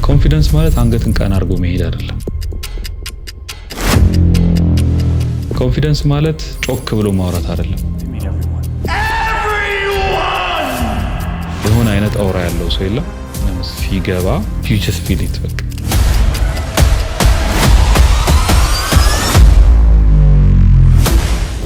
Confidence ማለት አንገትን ቀና አድርጎ መሄድ አይደለም። Confidence ማለት ጮክ ብሎ ማውራት አይደለም። የሆነ አይነት aura ያለው ሰው የለም። ሲገባ you just feel it በቃ።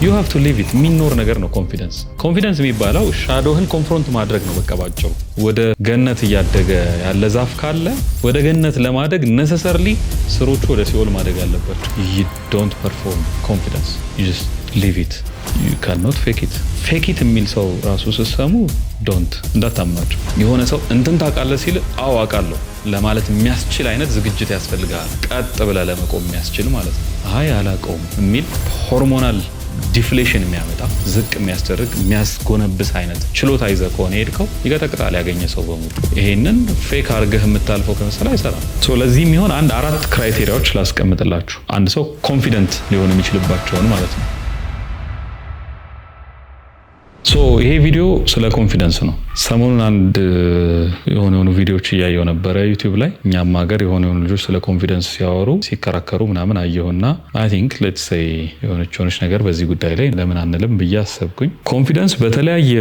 You have to live it፣ የሚኖር ነገር ነው confidence። Confidence የሚባለው shadow ህን confront ማድረግ ነው። በቃ ባጭሩ ወደ ገነት እያደገ ያለ ዛፍ ካለ ወደ ገነት ለማደግ necessarily ስሮቹ ወደ ሲኦል ማደግ አለባቸው። ዩ ዶንት ፐርፎርም ኮንፊደንስ፣ ዩ ጀስት ሊቭ ኢት። ዩ ካን ኖት ፌክ ኢት። ፌክ ኢት የሚል ሰው ራሱ ስትሰሙ don't እንዳታምኗቸው። የሆነ ሰው እንትን ታውቃለህ ሲል አዎ አውቃለሁ ለማለት የሚያስችል አይነት ዝግጅት ያስፈልጋል። ቀጥ ብለህ ለመቆም የሚያስችል ማለት ነው። አይ አላውቀውም የሚል hormonal deflation የሚያመጣ፣ ዝቅ የሚያስደርግ፣ የሚያስጎነብስ አይነት ችሎታ ይዘህ ከሆነ ሄድከው ይቀጠቅጣል ያገኘ ሰው በሙሉ። ይሄንን fake አድርገህ የምታልፈው ከመሰለ አይሰራም። ለዚህ የሚሆን አንድ አራት criteria ዎች ላስቀምጥላችሁ፣ አንድ ሰው confident ሊሆን የሚችልባቸውን ማለት ነው። So ይሄ ቪዲዮ ስለ confidence ነው። ሰሞኑን አንድ የሆነ የሆኑ ቪዲዮዎች እያየው ነበረ YouTube ላይ። እኛም ሀገር የሆነ የሆኑ ልጆች ስለ confidence ሲያወሩ፣ ሲከራከሩ ምናምን አየሁና I think let's say የሆነች የሆነች ነገር በዚህ ጉዳይ ላይ ለምን አንልም ብዬ አሰብኩኝ። Confidence በተለያየ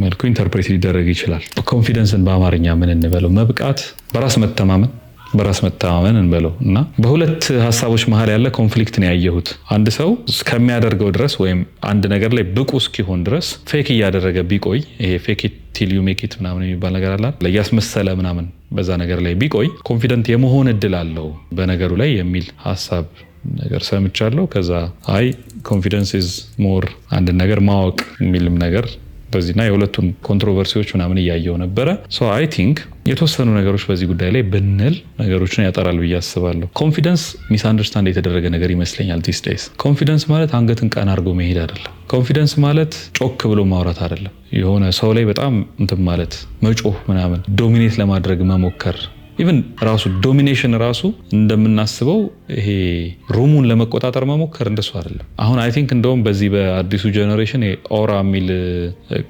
መልኩ interpret ሊደረግ ይችላል። Confidence ን በአማርኛ ምን እንበለው? መብቃት፣ በራስ መተማመን፣ በራስ መተማመን እንበለው እና በሁለት ሀሳቦች መሀል ያለ conflict ነው ያየሁት። አንድ ሰው እስከሚያደርገው ድረስ ወይም አንድ ነገር ላይ ብቁ እስኪሆን ድረስ fake እያደረገ ቢቆይ፣ ይሄ fake it till you make it ምናምን የሚባል ነገር አለ፣ እያስመሰለ ምናምን በዛ ነገር ላይ ቢቆይ confident የመሆን እድል አለው በነገሩ ላይ የሚል ሀሳብ ነገር ሰምቻለሁ። ከዛ አይ confidence is more አንድ ነገር ማወቅ የሚልም ነገር በዚህና የሁለቱን controversy ዎች ምናምን እያየው ነበረ። So I think የተወሰኑ ነገሮች በዚህ ጉዳይ ላይ ብንል ነገሮችን ያጠራል ብዬ አስባለሁ። Confidence misunderstand የተደረገ ነገር ይመስለኛል these days። Confidence ማለት አንገትን ቀና አድርጎ መሄድ አይደለም። Confidence ማለት ጮክ ብሎ ማውራት አይደለም። የሆነ ሰው ላይ በጣም እንትን ማለት፣ መጮህ ምናምን፣ dominate ለማድረግ መሞከር፣ even ራሱ domination ራሱ እንደምናስበው ይሄ room ኡን ለመቆጣጠር መሞከር እንደሱ አይደለም። አሁን I think እንደውም በዚህ በአዲሱ generation aura የሚል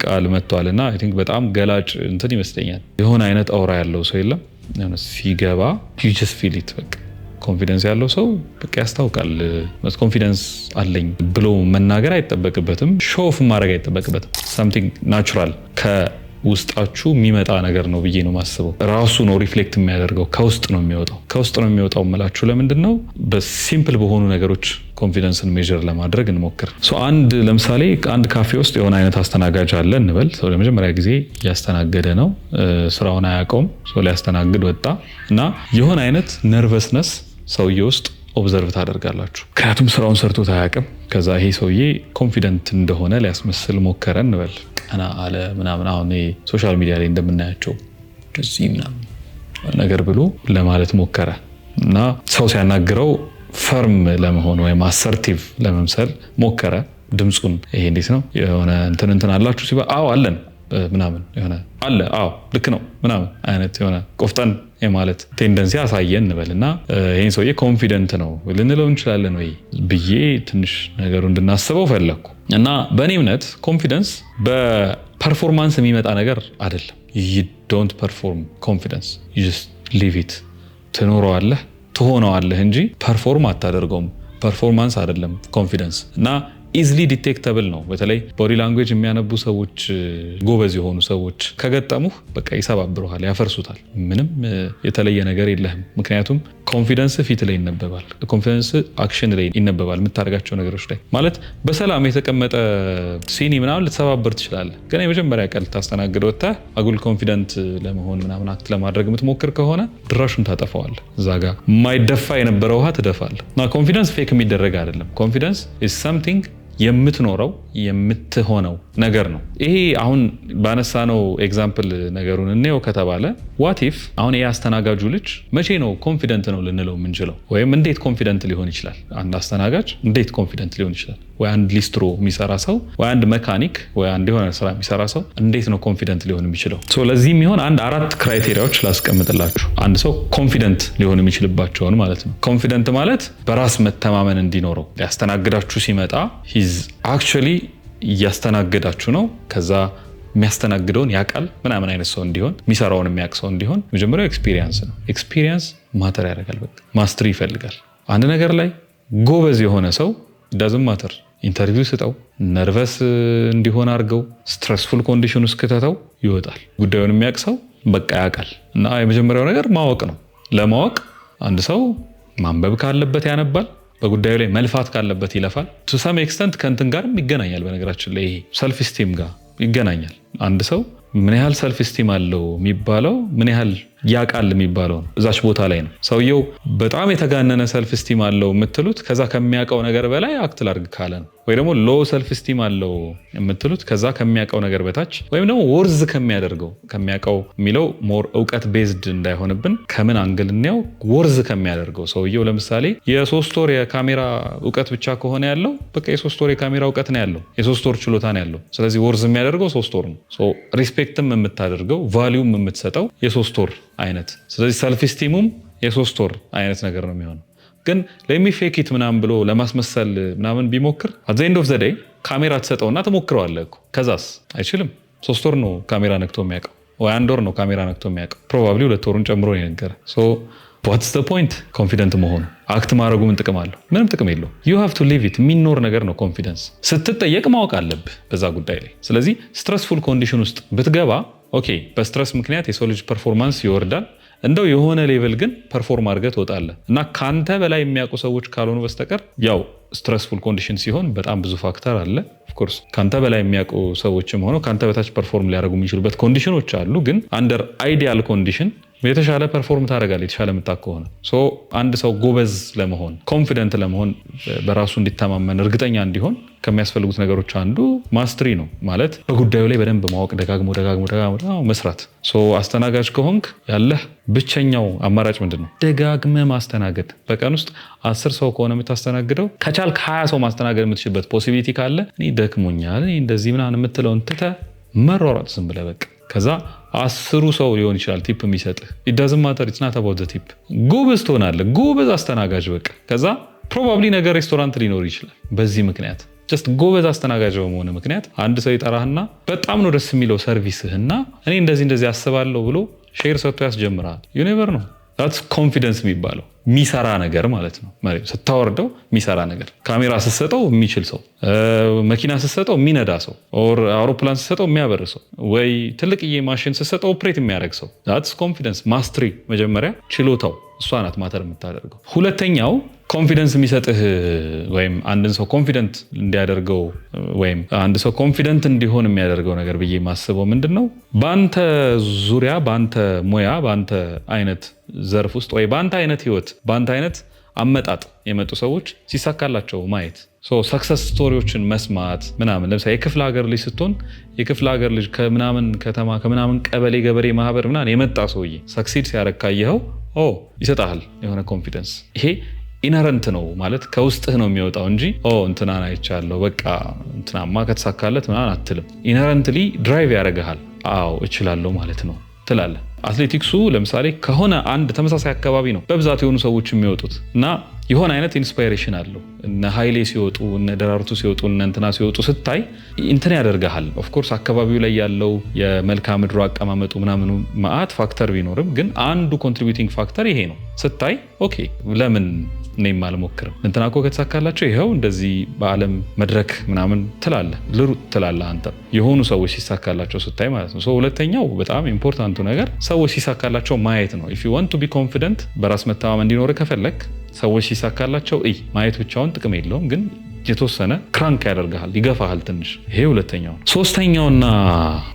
ቃል መጥቷል እና I think በጣም ገላጭ እንትን ይመስለኛል። የሆነ አይነት aura ያለው ሰው የለም። ሲገባ you just feel it በቃ። Confidence ያለው ሰው በቃ ያስታውቃል። Confidence አለኝ ብሎ መናገር አይጠበቅበትም። Show off ማድረግ አይጠበቅበትም። Something natural ውስጣችሁ የሚመጣ ነገር ነው ብዬ ነው የማስበው። ራሱ ነው reflect የሚያደርገው፣ ከውስጥ ነው የሚወጣው። ከውስጥ ነው የሚወጣው የምላችሁ ለምንድን ነው? በ simple በሆኑ ነገሮች confidence ን measure ለማድረግ እንሞክር። አንድ ለምሳሌ አንድ ካፌ ውስጥ የሆነ አይነት አስተናጋጅ አለ እንበል። ሰው ለመጀመሪያ ጊዜ እያስተናገደ ነው፣ ስራውን አያውቀውም። ሊያስተናግድ ወጣ እና የሆነ አይነት nervousness ሰውዬ ውስጥ observe ታደርጋላችሁ። ምክንያቱም ስራውን ሰርቶት አያውቅም። ከዛ ይሄ ሰውዬ confident እንደሆነ ሊያስመስል ሞከረ እንበል። ቀና አለ ምናምን፣ አሁን social media ላይ እንደምናያቸው እንደዚህ ምናምን ነገር ብሎ ለማለት ሞከረ እና ሰው ሲያናግረው firm ለመሆን ወይም assertive ለመምሰል ሞከረ። ድምፁን ይሄ እንዴት ነው የሆነ እንትን እንትን አላችሁ ሲባል አዎ አለን ምናምን፣ የሆነ አለ፣ አዎ ልክ ነው ምናምን አይነት የሆነ ቆፍጠን የማለት tendency አሳየ እንበል እና ይህን ሰውዬ confident ነው ልንለው እንችላለን ወይ ብዬ ትንሽ ነገሩ እንድናስበው ፈለግኩ። እና በእኔ እምነት confidence በ performance የሚመጣ ነገር አይደለም። You don't perform confidence፣ you just live it። ትኖረዋለህ፣ ትሆነዋለህ እንጂ perform አታደርገውም። Performance አይደለም confidence እና easily detectable ነው። በተለይ body language የሚያነቡ ሰዎች፣ ጎበዝ የሆኑ ሰዎች ከገጠሙህ በቃ ይሰባብሩሃል፣ ያፈርሱታል። ምንም የተለየ ነገር የለህም። ምክንያቱም confidence ፊት ላይ ይነበባል። Confidence action ላይ ይነበባል፣ የምታደርጋቸው ነገሮች ላይ። ማለት በሰላም የተቀመጠ ሲኒ ምናምን ልትሰባብር ትችላለህ። ግን የመጀመሪያ ቀን ልታስተናግድ ወጥተህ አጉል confident ለመሆን ምናምን act ለማድረግ የምትሞክር ከሆነ ድራሹን ታጠፋዋለህ። እዛ ጋ የማይደፋ የነበረ ውሃ ትደፋለህ። እና confidence fake የሚደረግ አይደለም። Confidence is something የምትኖረው፣ የምትሆነው ነገር ነው። ይሄ አሁን ባነሳነው example ነገሩን እንየው ከተባለ what if አሁን ይሄ አስተናጋጁ ልጅ መቼ ነው confident ነው ልንለው የምንችለው? ወይም እንዴት confident ሊሆን ይችላል? አንድ አስተናጋጅ እንዴት confident ሊሆን ይችላል? ወይ አንድ ሊስትሮ የሚሰራ ሰው፣ ወይ አንድ መካኒክ፣ ወይ አንድ የሆነ ስራ የሚሰራ ሰው እንዴት ነው confident ሊሆን የሚችለው? ለዚህ የሚሆን አንድ አራት criteria ዎች ላስቀምጥላችሁ፣ አንድ ሰው confident ሊሆን የሚችልባቸውን ማለት ነው። Confident ማለት በራስ መተማመን እንዲኖረው፣ ሊያስተናግዳችሁ ሲመጣ he's actually እያስተናገዳችሁ ነው። ከዛ የሚያስተናግደውን ያውቃል ምናምን አይነት ሰው እንዲሆን፣ የሚሰራውን የሚያውቅ ሰው እንዲሆን መጀመሪያው experience ነው። Experience matter ያደርጋል። በቃ mastery ይፈልጋል። አንድ ነገር ላይ ጎበዝ የሆነ ሰው doesn't matter interview ስጠው፣ nervous እንዲሆን አድርገው፣ stressful condition ውስጥ ክተተው ይወጣል። ጉዳዩን የሚያውቅ ሰው በቃ ያውቃል። እና የመጀመሪያው ነገር ማወቅ ነው። ለማወቅ አንድ ሰው ማንበብ ካለበት ያነባል። በጉዳዩ ላይ መልፋት ካለበት ይለፋል። To some extent ከእንትን ጋርም ይገናኛል። በነገራችን ላይ ይሄ self esteem ጋር ይገናኛል። አንድ ሰው ምን ያህል self esteem አለው የሚባለው ምን ያህል ያውቃል የሚባለው ነው። እዛች ቦታ ላይ ነው። ሰውየው በጣም የተጋነነ self esteem አለው የምትሉት ከዛ ከሚያውቀው ነገር በላይ act ላድርግ ካለ ነው። ወይ ደግሞ low self esteem አለው የምትሉት ከዛ ከሚያውቀው ነገር በታች ወይም ደግሞ worth ከሚያደርገው፣ ከሚያውቀው የሚለው more እውቀት based እንዳይሆንብን ከምን angle እንየው፣ worth ከሚያደርገው። ሰውየው ለምሳሌ የ3 ወር የካሜራ እውቀት ብቻ ከሆነ ያለው፣ በቃ የ3 ወር የካሜራ እውቀት ነው ያለው፣ የ3 ወር ችሎታ ነው ያለው። ስለዚህ worth የሚያደርገው 3 ወር ነው። Respect ም የምታደርገው፣ value ም የምትሰጠው የ3 ወር አይነት፣ ስለዚህ self esteem ኡም የ3 ወር አይነት ነገር ነው የሚሆነው። ግን let me fake it ምናምን ብሎ ለማስመሰል ምናምን ቢሞክር at the end of the day ካሜራ ትሰጠውና ትሞክረዋለህ እኮ፣ ከዛስ አይችልም። 3 ወር ነው ካሜራ ነክቶ የሚያውቀው ወይ አንድ ወር ነው ካሜራ ነክቶ የሚያውቀው። Probably 2 ወሩን ጨምሮ ነው የነገረ። What's the point? Confident መሆኑ፣ act ማድረጉ ምን ጥቅም አለው? ምንም ጥቅም የለው። You have to live it። የሚኖር ነገር ነው confidence። ስትጠየቅ ማወቅ አለብህ በዛ ጉዳይ ላይ። ስለዚህ stressful condition ውስጥ ብትገባ፣ okay፣ በ stress ምክንያት የሰው ልጅ performance ይወርዳል። እንደው የሆነ level ግን perform አድርገህ ትወጣለህ እና ከአንተ በላይ የሚያውቁ ሰዎች ካልሆኑ በስተቀር፣ ያው stressful condition ሲሆን በጣም ብዙ factor አለ። Of course ከአንተ በላይ የሚያውቁ ሰዎችም ሆነው ከአንተ በታች perform ሊያደርጉ የሚችሉበት condition ኖች አሉ። ግን under ideal condition የተሻለ perform ታደርጋለህ የተሻለ የምታውቅ ከሆነ። So አንድ ሰው ጎበዝ ለመሆን፣ confident ለመሆን፣ በራሱ እንዲተማመን፣ እርግጠኛ እንዲሆን ከሚያስፈልጉት ነገሮች አንዱ mastery ነው። ማለት በጉዳዩ ላይ በደንብ ማወቅ፣ ደጋግሞ ደጋግሞ ደጋግሞ መስራት። So አስተናጋጅ ከሆንክ ያለህ ብቸኛው አማራጭ ምንድን ነው? ደጋግመህ ማስተናገድ። በቀን ውስጥ 10 ሰው ከሆነ የምታስተናግደው፣ ከቻልክ 20 ሰው ማስተናገድ የምትችልበት possibility ካለ፣ እኔ ደክሞኛል፣ እኔ እንደዚህ ምናምን የምትለውን ትተህ መሯሯጥ ዝም ብለህ በቃ። ከዛ 10ሩ ሰው ሊሆን ይችላል tip የሚሰጥህ፣ it doesn't matter፣ it's not about the tip። ጎበዝ ትሆናለህ፣ ጎበዝ አስተናጋጅ በቃ። ከዛ probably ነገ ሬስቶራንት ሊኖር ይችላል። በዚህ ምክንያት፣ just ጎበዝ አስተናጋጅ በመሆን ምክንያት አንድ ሰው ይጠራህና በጣም ነው ደስ የሚለው service ህ እና እኔ እንደዚህ እንደዚህ አስባለሁ ብሎ share ሰጥቶ ያስጀምርሃል። You never know። That's confidence የሚባለው፣ የሚሰራ ነገር ማለት ነው። ስታወርደው የሚሰራ ነገር፣ ካሜራ ስትሰጠው የሚችል ሰው፣ መኪና ስትሰጠው የሚነዳ ሰው፣ or አውሮፕላን ስትሰጠው የሚያበር ሰው፣ ወይ ትልቅዬ ማሽን ስትሰጠው operate የሚያደርግ ሰው፣ that's confidence። Mastery መጀመሪያ ችሎታው እሷ ናት matter የምታደርገው። ሁለተኛው confidence የሚሰጥህ ወይም አንድን ሰው confident እንዲያደርገው ወይም አንድ ሰው confident እንዲሆን የሚያደርገው ነገር ብዬ የማስበው ምንድን ነው? በአንተ ዙሪያ፣ በአንተ ሙያ፣ በአንተ አይነት ዘርፍ ውስጥ ወይ በአንተ አይነት ህይወት፣ በአንተ አይነት አመጣጥ የመጡ ሰዎች ሲሳካላቸው ማየት፣ success story ዎችን መስማት ምናምን። ለምሳሌ የክፍለ ሀገር ልጅ ስትሆን፣ የክፍለ ሀገር ልጅ ከምናምን ከተማ ከምናምን ቀበሌ ገበሬ ማህበር ምናምን የመጣ ሰውዬ succeed ሲያደርግ ካየኸው ይሰጥሃል የሆነ confidence። ይሄ inherent ነው፣ ማለት ከውስጥህ ነው የሚወጣው እንጂ እንትናን አይቻለሁ በቃ እንትናማ ከተሳካለት ምናምን አትልም። Inherently drive ያደርግሃል። አዎ እችላለሁ ማለት ነው ትላለህ። አትሌቲክሱ ለምሳሌ ከሆነ አንድ ተመሳሳይ አካባቢ ነው በብዛት የሆኑ ሰዎች የሚወጡት እና የሆነ አይነት inspiration አለው። እነ ኃይሌ ሲወጡ፣ እነ ደራርቱ ሲወጡ፣ እነ እንትና ሲወጡ ስታይ እንትን ያደርግሃል። Of course አካባቢው ላይ ያለው የመልክዓ ምድሩ አቀማመጡ ምናምኑ መአት factor ቢኖርም ግን አንዱ contributing factor ይሄ ነው። ስታይ okay ለምን እኔም አልሞክርም? እንትና እኮ ከተሳካላቸው ይኸው እንደዚህ በዓለም መድረክ ምናምን ትላለህ፣ ልሩጥ ትላለህ። አንተ የሆኑ ሰዎች ሲሳካላቸው ስታይ ማለት ነው። ሁለተኛው በጣም important ኡ ነገር ሰዎች ሲሳካላቸው ማየት ነው። If you want to be confident፣ በራስ መተማመን እንዲኖር ከፈለክ ሰዎች ሲሳካላቸው እይ። ማየት ብቻውን ጥቅም የለውም፣ ግን የተወሰነ crank ያደርግሃል፣ ይገፋሃል ትንሽ። ይሄ ሁለተኛው። ሶስተኛውና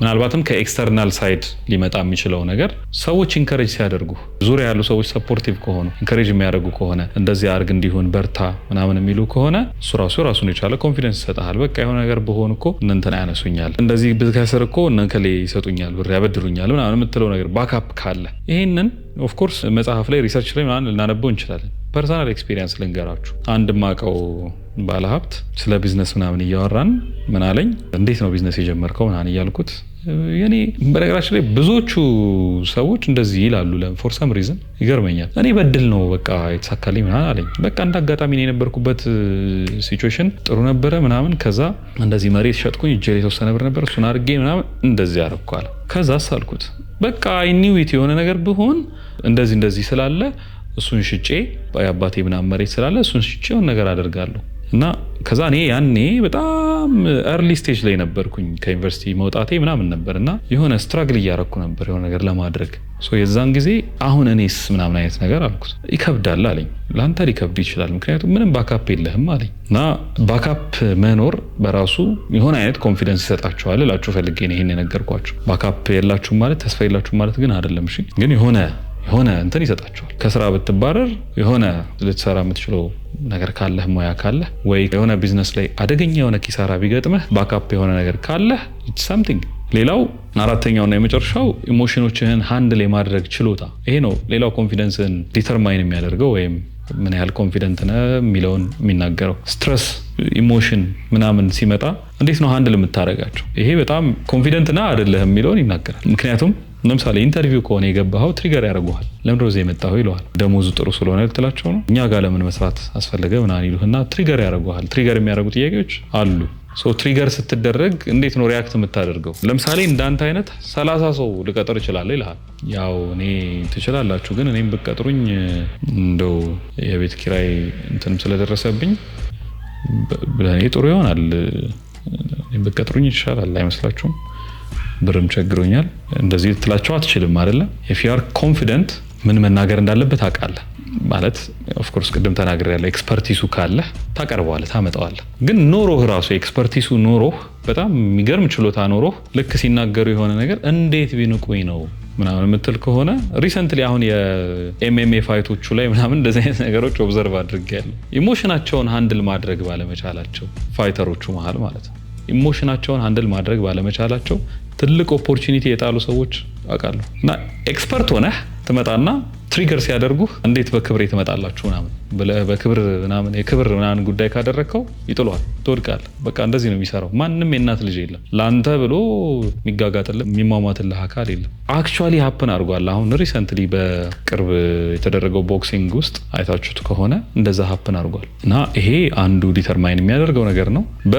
ምናልባትም ከ external side ሊመጣ የሚችለው ነገር ሰዎች encourage ሲያደርጉ፣ ዙሪያ ያሉ ሰዎች supportive ከሆኑ፣ encourage የሚያደርጉ ከሆነ፣ እንደዚህ አርግ፣ እንዲሆን፣ በርታ ምናምን የሚሉ ከሆነ እሱ ራሱ ራሱን የቻለ confidence ይሰጥሃል። በቃ የሆነ ነገር ብሆን እኮ እነ እንትና ያነሱኛል፣ እንደዚህ ብከስር እኮ እነ እከሌ ይሰጡኛል፣ ብር ያበድሩኛል ምናምን የምትለው ነገር backup ካለ፣ ይሄንን of course መጽሐፍ ላይ፣ research ላይ ምናምን ልናነበው እንችላለን። Personal experience ልንገራችሁ። አንድ ማቀው ባለሀብት ስለ ቢዝነስ ምናምን እያወራን ምን አለኝ፣ እንዴት ነው ቢዝነስ የጀመርከው ምናምን እያልኩት የኔ በነገራችን ላይ ብዙዎቹ ሰዎች እንደዚህ ይላሉ። For some reason ይገርመኛል። እኔ በእድል ነው በቃ የተሳካልኝ ምናምን አለኝ። በቃ እንደ አጋጣሚ ነው፣ የነበርኩበት situation ጥሩ ነበረ ምናምን። ከዛ እንደዚህ መሬት ሸጥኩኝ፣ እጄ ላይ የተወሰነ ብር ነበር፣ እሱን አድርጌ ምናምን እንደዚህ አደረኩ አለ። ከዛ አልኩት በቃ I knew it፣ የሆነ ነገር ብሆን እንደዚህ እንደዚህ ስላለ እሱን ሽጬ፣ የአባቴ ምናምን መሬት ስላለ እሱን ሽጬ የሆነ ነገር አደርጋለሁ። እና ከዛ እኔ ያኔ በጣም early stage ላይ ነበርኩኝ፣ ከዩኒቨርሲቲ መውጣቴ ምናምን ነበር እና የሆነ struggle እያረኩ ነበር የሆነ ነገር ለማድረግ። የዛን ጊዜ አሁን እኔስ ምናምን አይነት ነገር አልኩት። ይከብዳል አለኝ። ለአንተ ሊከብድ ይችላል፣ ምክንያቱም ምንም backup የለህም አለኝ። እና backup መኖር በራሱ የሆነ አይነት confidence ይሰጣችኋል እላችሁ ፈልጌ ነው ይሄን የነገርኳችሁ። Backup የላችሁም ማለት ተስፋ የላችሁም ማለት ግን አይደለም። እሺ፣ ግን የሆነ እንትን ይሰጣችኋል። ከስራ ብትባረር የሆነ ልትሰራ የምትችለው ነገር ካለህ፣ ሙያ ካለህ፣ ወይ የሆነ ቢዝነስ ላይ አደገኛ የሆነ ኪሳራ ቢገጥምህ backup የሆነ ነገር ካለህ something። ሌላው አራተኛውና የመጨረሻው emotion ኦችህን handle የማድረግ ችሎታ። ይሄ ነው ሌላው confidence ን determine የሚያደርገው ወይም ምን ያህል confident ነህ የሚለውን የሚናገረው። Stress፣ emotion ምናምን ሲመጣ እንዴት ነው handle የምታደርጋቸው? ይሄ በጣም confident ነህ አይደለህም የሚለውን ይናገራል። ምክንያቱም ለምሳሌ interview ከሆነ የገባኸው trigger ያደርጉሃል። ለምንድን ነው እዚህ የመጣኸው ይለዋል። ደሞዙ ጥሩ ስለሆነ ልትላቸው ነው። እኛ ጋር ለምን መስራት አስፈለገ ምናምን ይሉህና trigger ያደርጉሃል። Trigger የሚያደርጉ ጥያቄዎች አሉ። So trigger ስትደረግ እንዴት ነው react የምታደርገው? ለምሳሌ እንዳንተ አይነት 30 ሰው ልቀጥር እችላለሁ ይልሃል። ያው እኔ ትችላላችሁ፣ ግን እኔም ብትቀጥሩኝ እንደው የቤት ኪራይ እንትንም ስለደረሰብኝ ለእኔ ጥሩ ይሆናል። እኔም ብትቀጥሩኝ ይሻላል አይመስላችሁም? ብርም ቸግሮኛል። እንደዚህ ልትላቸው አትችልም አይደለ? If you are confident ምን መናገር እንዳለበት ታውቃለህ። ማለት of course ቅድም ተናግሬያለሁ። Expertise ኡ ካለህ ታቀርበዋለህ፣ ታመጣዋለህ። ግን ኖሮህ ራሱ expertise ኡ ኖሮህ፣ በጣም የሚገርም ችሎታ ኖሮህ ልክ ሲናገሩ የሆነ ነገር እንዴት ቢንቁኝ ነው ምናምን የምትል ከሆነ፣ recently አሁን የ MMA fight ኦቹ ላይ ምናምን እንደዚህ አይነት ነገሮች observe አድርጌያለሁ። Emotion ኣቸውን handle ማድረግ ባለመቻላቸው፣ fighter ኦቹ መሀል ማለት ነው፣ emotion ኣቸውን handle ማድረግ ባለመቻላቸው ትልቅ opportunity የጣሉ ሰዎች አውቃለሁ። እና expert ሆነህ ትመጣና trigger ሲያደርጉህ እንዴት በክብሬ ትመጣላችሁ ምናምን ብለህ በክብር ምናምን የክብር ምናምን ጉዳይ ካደረግከው ይጥሉሃል፣ ትወድቃለህ። በቃ እንደዚህ ነው የሚሰራው። ማንም የእናት ልጅ የለም ለአንተ ብሎ የሚጋጋጥልህ የሚሟሟትልህ አካል የለም። Actually happen አድርጓል። አሁን recently በቅርብ የተደረገው boxing ውስጥ አይታችሁት ከሆነ እንደዛ happen አድርጓል። እና ይሄ አንዱ determine የሚያደርገው ነገር ነው። በ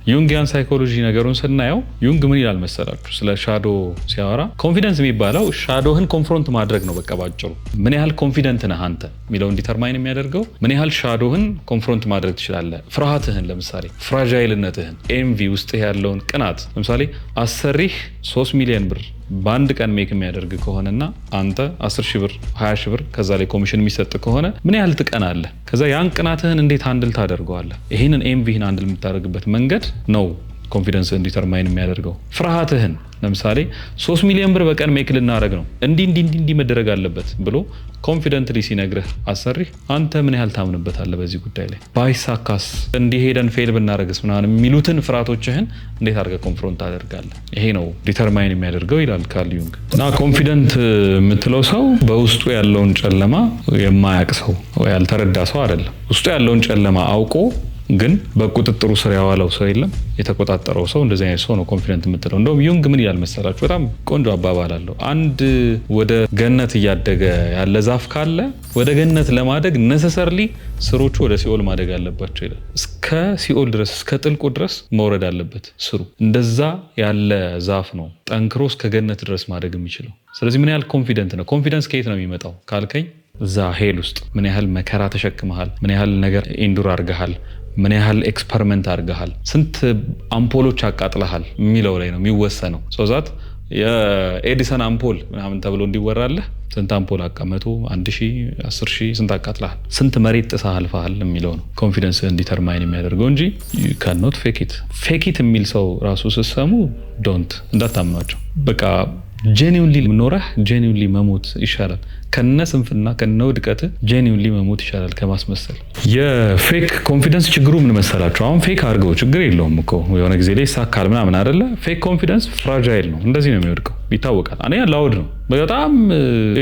Jungian psychology ነገሩን ስናየው ዩንግ ምን ይላል መሰላችሁ? ስለ shadow ሲያወራ confidence የሚባለው shadow ህን confront ማድረግ ነው። በቃ ባጭሩ ምን ያህል confident ነህ አንተ የሚለውን determine የሚያደርገው ምን ያህል shadow ህን confront ማድረግ ትችላለህ። ፍርሃትህን፣ ለምሳሌ fragile ነትህን፣ envy፣ ውስጥህ ያለውን ቅናት። ለምሳሌ አሰሪህ 3 ሚሊዮን ብር በአንድ ቀን make የሚያደርግ ከሆነና አንተ 10 ሺህ ብር፣ 20 ሺህ ብር ከዛ ላይ ኮሚሽን የሚሰጥ ከሆነ ምን ያህል ትቀናለህ? ከዛ ያን ቅናትህን እንዴት handle ታደርገዋለህ? ይህንን envy ህን handle የምታደርግበት መንገድ ነው confidence determine የሚያደርገው። ፍርሃትህን ለምሳሌ 3 ሚሊዮን ብር በቀን make ልናደርግ ነው፣ እንዲህ እንዲህ እንዲህ እንዲህ መደረግ አለበት ብሎ confidently ሲነግርህ አሰሪህ አንተ ምን ያህል ታምንበታለህ በዚህ ጉዳይ ላይ፣ ባይሳካስ፣ እንዲህ ሄደን fail ብናደርግስ ምናምን የሚሉትን ፍርሃቶችህን እንዴት አድርገህ confront ታደርጋለህ? ይሄ ነው determine የሚያደርገው ይላል ካርል ዩንግ። እና confident የምትለው ሰው በውስጡ ያለውን ጨለማ የማያቅ ሰው ወይ ያልተረዳ ሰው አይደለም። ውስጡ ያለውን ጨለማ አውቆ ግን በቁጥጥሩ ስር ያዋለው ሰው የለም፣ የተቆጣጠረው ሰው፣ እንደዚህ አይነት ሰው ነው confident የምትለው። እንደውም ዩንግ ምን ይላል መሰላችሁ? በጣም ቆንጆ አባባል አለው። አንድ ወደ ገነት እያደገ ያለ ዛፍ ካለ ወደ ገነት ለማደግ necessarily ስሮቹ ወደ ሲኦል ማደግ አለባቸው ይላል። እስከ ሲኦል ድረስ፣ እስከ ጥልቁ ድረስ መውረድ አለበት ስሩ። እንደዛ ያለ ዛፍ ነው ጠንክሮ እስከ ገነት ድረስ ማደግ የሚችለው። ስለዚህ ምን ያህል confident ነው? Confidence ከየት ነው የሚመጣው ካልከኝ እዛ hell ውስጥ ምን ያህል መከራ ተሸክመሃል፣ ምን ያህል ነገር endure አድርገሃል፣ ምን ያህል experiment አድርገሃል፣ ስንት አምፖሎች አቃጥለሃል የሚለው ላይ ነው የሚወሰነው። So that የኤዲሰን አምፖል ምናምን ተብሎ እንዲወራልህ ስንት አምፖል 100፣ 1000፣ 10,000 ስንት አቃጥለሃል፣ ስንት መሬት ጥሰህ አልፈሃል የሚለው ነው confidence determine የሚያደርገው እንጂ ካኖት ፌኪት። ፌኪት የሚል ሰው ራሱ ስትሰሙ don't፣ እንዳታምኗቸው። በቃ genuinely ኖረህ genuinely መሞት ይሻላል። ከነ ስንፍና ከነ ውድቀት genuinely መሞት ይሻላል ከማስመሰል። የ fake confidence ችግሩ ምን መሰላችሁ? አሁን fake አድርገው ችግር የለውም እኮ፣ የሆነ ጊዜ ላይ ይሳካል ምናምን አይደለ? Fake confidence fragile ነው፣ እንደዚህ ነው የሚወድቀው፣ ይታወቃል። አንደኛ loud ነው፣ በጣም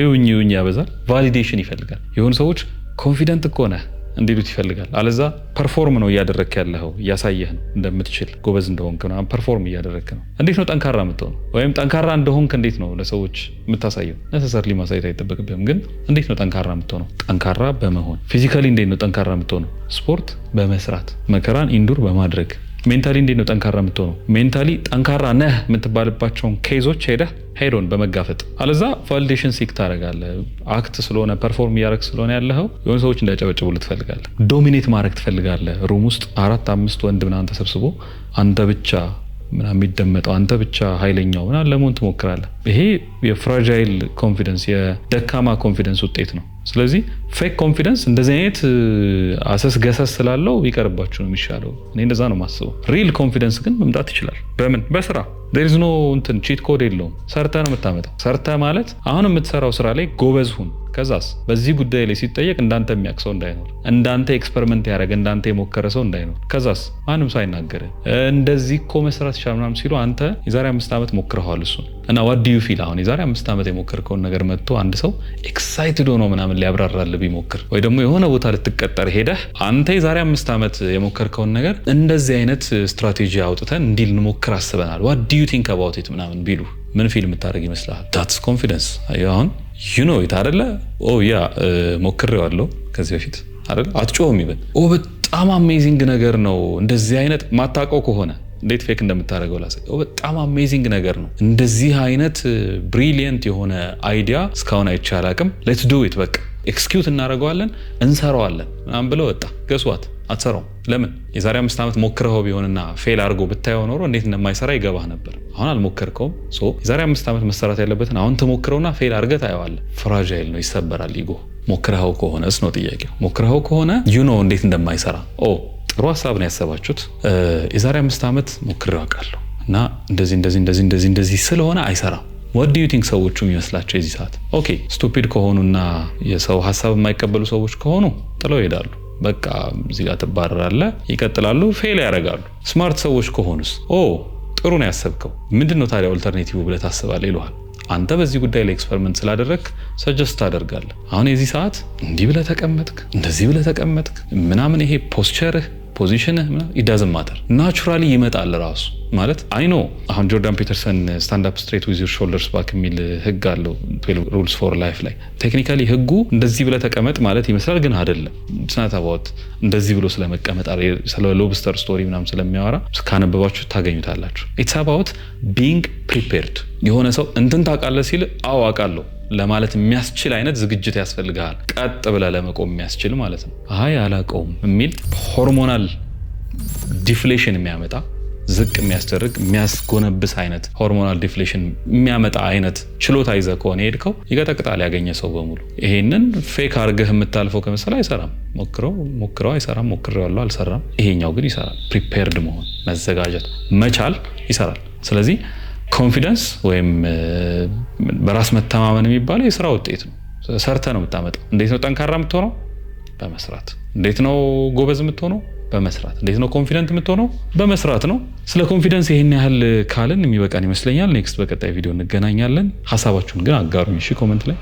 እዩኝ እዩኝ ያበዛል። Validation ይፈልጋል። የሆኑ ሰዎች confident እኮ ነህ እንዲሉት ይፈልጋል። አለዛ perform ነው እያደረግክ ያለኸው፣ እያሳየህ ነው እንደምትችል፣ ጎበዝ እንደሆንክ ምናምን perform እያደረግክ ነው። እንዴት ነው ጠንካራ የምትሆነው? ወይም ጠንካራ እንደሆንክ እንዴት ነው ለሰዎች የምታሳየው? Necessarily ማሳየት አይጠበቅብህም፣ ግን እንዴት ነው ጠንካራ የምትሆነው? ጠንካራ በመሆን። Physically እንዴት ነው ጠንካራ የምትሆነው? ስፖርት በመስራት፣ መከራን endure በማድረግ። Mentally እንዴት ነው ጠንካራ የምትሆነው? Mentally ጠንካራ ነህ የምትባልባቸውን case ኦች ሄደህ head on በመጋፈጥ። አለዛ validation seek ታደርጋለህ። Act ስለሆነ፣ perform እያደረግ ስለሆነ ያለኸው የሆኑ ሰዎች እንዲያጨበጭቡልህ ትፈልጋለህ። Dominate ማድረግ ትፈልጋለህ። Room ውስጥ አራት አምስት ወንድ ምናምን ተሰብስቦ አንተ ብቻ ምናምን የሚደመጠው፣ አንተ ብቻ ኃይለኛው ምናምን ለመሆን ትሞክራለህ። ይሄ የ fragile confidence፣ የደካማ confidence ውጤት ነው። ስለዚህ fake confidence እንደዚህ አይነት አሰስ ገሰስ ስላለው ቢቀርባችሁ ነው የሚሻለው። እኔ እንደዛ ነው የማስበው። Real confidence ግን መምጣት ይችላል። በምን? በስራ። There is no እንትን፣ cheat code የለውም። ሰርተህ ነው የምታመጣው። ሰርተህ ማለት አሁን የምትሰራው ስራ ላይ ጎበዝ ሁን። ከዛስ በዚህ ጉዳይ ላይ ሲጠየቅ እንዳንተ የሚያውቅ ሰው እንዳይኖር፣ እንዳንተ experiment ያደረገ፣ እንዳንተ የሞከረ ሰው እንዳይኖር። ከዛስ ማንም ሰው አይናገርህ። እንደዚህ እኮ መስራት ይቻላል ምናምን ሲሉ አንተ የዛሬ 5 ዓመት ሞክረኸዋል እሱን እና what do you feel? አሁን የዛሬ 5 ዓመት የሞከርከውን ነገር መጥቶ አንድ ሰው excited ሆኖ ምናምን ሊያብራራልህ ቢሞክር፣ ወይ ደግሞ የሆነ ቦታ ልትቀጠር ሄደህ አንተ የዛሬ 5 ዓመት የሞከርከውን ነገር እንደዚህ አይነት ስትራቴጂ አውጥተን እንዲህ ልንሞክር አስበናል፣ what do you think about it ምናምን ቢሉ ምን feel የምታደርግ ይመስልሃል? That's confidence። አሁን you know it አደለ? Oh yeah፣ ሞክሬዋለሁ ከዚህ በፊት አይደለ? አትጮህም ይበል። Oh፣ በጣም amazing ነገር ነው። እንደዚህ አይነት ማታውቀው ከሆነ እንዴት fake እንደምታደርገው ላሳይ። በጣም amazing ነገር ነው። እንደዚህ አይነት brilliant የሆነ idea እስካሁን አይቼ አላቅም። Let's do it፣ በቃ execute እናደርገዋለን፣ እንሰራዋለን ምናምን ብለው ወጣ። Guess what? አትሰራውም። ለምን? የዛሬ 5 ዓመት ሞክረኸው ቢሆንና fail አድርጎ ብታየው ኖሮ እንዴት እንደማይሰራ ይገባህ ነበር። አሁን አልሞከርከውም። So የዛሬ 5 ዓመት መሰራት ያለበትን አሁን ትሞክረውና fail አድርገህ ታየዋለህ። Fragile ነው፣ ይሰበራል ego። ሞክረኸው ከሆነስ ነው ጥያቄው። ሞክረኸው ከሆነ you know እንዴት እንደማይሰራ። Oh፣ ጥሩ ሀሳብ ነው ያሰባችሁት። የዛሬ 5 ዓመት ሞክሬው አውቃለሁ እና እንደዚህ እንደዚህ እንደዚህ እንደዚህ እንደዚህ ስለሆነ አይሰራም። What do you think ሰዎቹ የሚመስላቸው የዚህ ሰዓት? Okay፣ stupid ከሆኑና የሰው ሀሳብ የማይቀበሉ ሰዎች ከሆኑ ጥለው ይሄዳሉ። በቃ እዚህ ጋር ትባረራለህ፣ ይቀጥላሉ፣ fail ያደርጋሉ። Smart ሰዎች ከሆኑስ፣ oh፣ ጥሩ ነው ያሰብከው፣ ምንድን ነው ታዲያ alternative ብለህ ታስባለህ ይሉሃል። አንተ በዚህ ጉዳይ ላይ experiment ስላደረግክ suggest ታደርጋለህ። አሁን የዚህ ሰዓት እንዲህ ብለህ ተቀመጥክ፣ እንደዚህ ብለህ ተቀመጥክ ምናምን፣ ይሄ posture ህ፣ position ህ it doesn't matter፣ naturally ይመጣል ራሱ። ማለት I know አሁን ጆርዳን ፒተርሰን "Stand up straight with your shoulders back" የሚል ህግ አለው 12 Rules for Life ላይ። Technically ህጉ እንደዚህ ብለህ ተቀመጥ ማለት ይመስላል፣ ግን አይደለም። It's not about እንደዚህ ብሎ ስለመቀመጥ፣ ስለ lobster story ምናምን ስለሚያወራ ካነበባችሁ ታገኙታላችሁ። It's about being prepared። የሆነ ሰው እንትን ታውቃለህ ሲል አዎ አውቃለሁ ለማለት የሚያስችል አይነት ዝግጅት ያስፈልግሃል። ቀጥ ብለህ ለመቆም የሚያስችል ማለት ነው። አይ አላውቀውም የሚል hormonal deflation የሚያመጣ፣ ዝቅ የሚያስደርግ፣ የሚያስጎነብስ አይነት hormonal deflation የሚያመጣ አይነት ችሎታ ይዘህ ከሆነ ሄድከው ይቀጠቅጣል ያገኘ ሰው በሙሉ። ይሄንን fake አድርገህ የምታልፈው ከመሰለ አይሰራም። ሞክረው ሞክረው አይሰራም። ሞክሬዋለሁ፣ አልሰራም። ይሄኛው ግን ይሰራል። Prepared መሆን፣ መዘጋጀት መቻል ይሰራል። ስለዚህ confidence ወይም በራስ መተማመን የሚባለው የስራ ውጤት ነው። ሰርተህ ነው የምታመጣው። እንዴት ነው ጠንካራ የምትሆነው? በመስራት። እንዴት ነው ጎበዝ የምትሆነው? በመስራት። እንዴት ነው confident የምትሆነው? በመስራት ነው። ስለ confidence ይሄን ያህል ካልን የሚበቃን ይመስለኛል። Next በቀጣይ ቪዲዮ እንገናኛለን። ሀሳባችሁን ግን አጋሩኝ እሺ፣ comment ላይ።